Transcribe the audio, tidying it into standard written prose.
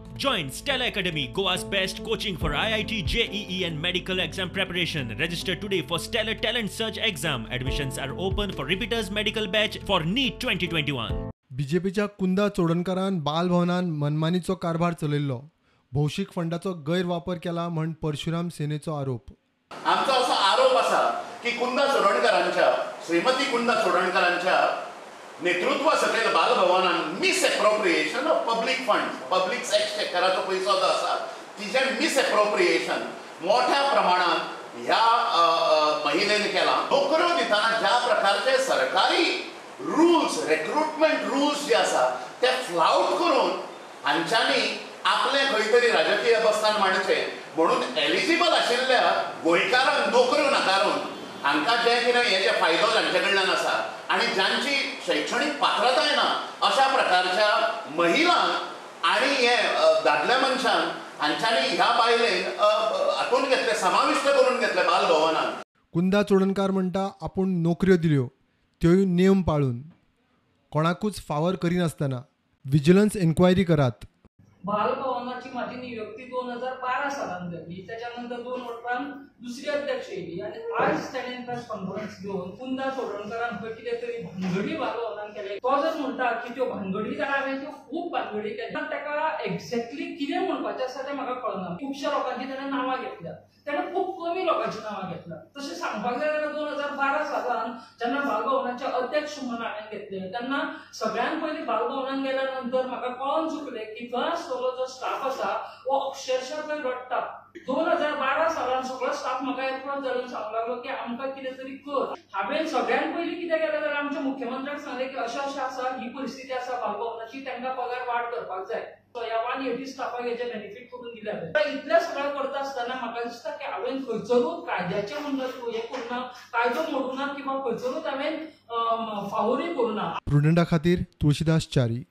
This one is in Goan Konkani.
Join Stella Academy, Goa's best coaching for IIT, JEE and medical exam preparation. Register today for Stellar Talent Search exam. Admissions are open for repeaters medical batch for NEET 2021. बीजेपीच्या कुंदा चोडणकारान बालभवनान मनमानीचो कारभार चलयल्लो, भौशीक फंडाचो गैरवापर केला म्हण परशुराम सेनेचो आरोप. आमचो असो आरोप आसा की कुंदा चोडणकारांच्या, श्रीमती कुंदा चोडणकारांच्या नेतृत्वा सकयल बालभवनान misappropriation of public fund, public एक्सचेकराचो पयसो जो आसा तिजें मिसएप्रोप्रिएशन मोठ्या प्रमाणात ह्या महिलेन केलां. नोकऱ्यो दितना ज्या प्रकारचे सरकारी रुल्स, रिक्रुटमेंट रुल्स जे आसा ते फ्लाउट करून हांच्यांनी आपलें खंय तरी राजकीय बस्तान मांडचें म्हणून एलिजिबल आशिल्ल्या गोंयकारांक नोकऱ्यो नाकारून हांकां जें कितें हे जे फायदो जांचे कडल्यान आसा आनी जांची शैक्षणीक पात्रताय ना अशा प्रकारच्या महिलांक आनी हे दादल्या मनशांक हांच्यांनी ह्या बायलेन हातून घेतले, समाविश्ट करून घेतले बालभवनान. कुंदा चोडणकार म्हणटा आपूण नोकऱ्यो दिल्यो त्योय नेम पाळून, कोणाकूच फावर करिनासतना. विजिलन्स एन्क्वायरी करात. बालभवनाची माझी नियुक्ती 2012 सालान जाली. त्याच्या नंतर 2 वर्सां दुसरी अध्यक्ष येयली आनी आज ताणें प्रेस कॉन्फरन्स घेवन कुंदा चोडणकारान खंय कितें तरी भानगडी बालभवनान केले. तो जर म्हणटा की त्यो भानगडी जाल्यार हांवें त्यो खूब भानगडी केल्या, ताका एक्झॅक्टली कितें म्हणपाचें आसा तें म्हाका कळना. खुबश्या लोकांची ताणें नांवां घेतल्या, ताणें खूब कमी लोकांची नांवां घेतल्या. तशें सांगपाक जाय जाल्यार 2012 सालान जेन्ना बालभवनाचे अध्यक्ष म्हणून हांवें घेतले तेन्ना सगळ्यांत पयलीं बालभवनान गेल्या नंतर म्हाका कळोन चुकलें की थंय आसतलो जो स्टाफ आसा हो अक्षरशः थंय रडटा. 2012 सालान सगळो स्टाफ म्हाका एप्रोच जावन सांगूंक लागलो की आमकां कितें तरी कर. हांवें सगळ्यांत पयलीं कितें केलें जाल्यार आमच्या मुख्यमंत्र्याक सांगलें की अशें अशें आसा, ही परिस्थिती आसा बालभवनाची, तांकां पगार वाड करपाक जाय. सो ह्या 180 स्टाफाक हेचे बेनिफीट करून दिल्या. इतलें सगळें करता आसतना म्हाका दिसता की हांवें खंयसरूच कायद्याचें म्हणून हें करूं ना, कायदो मोडूं ना किंवा खंयसरूच हांवें फावोरूय करूं ना. प्रुडंटा खातीर तुळशीदास च्यारी.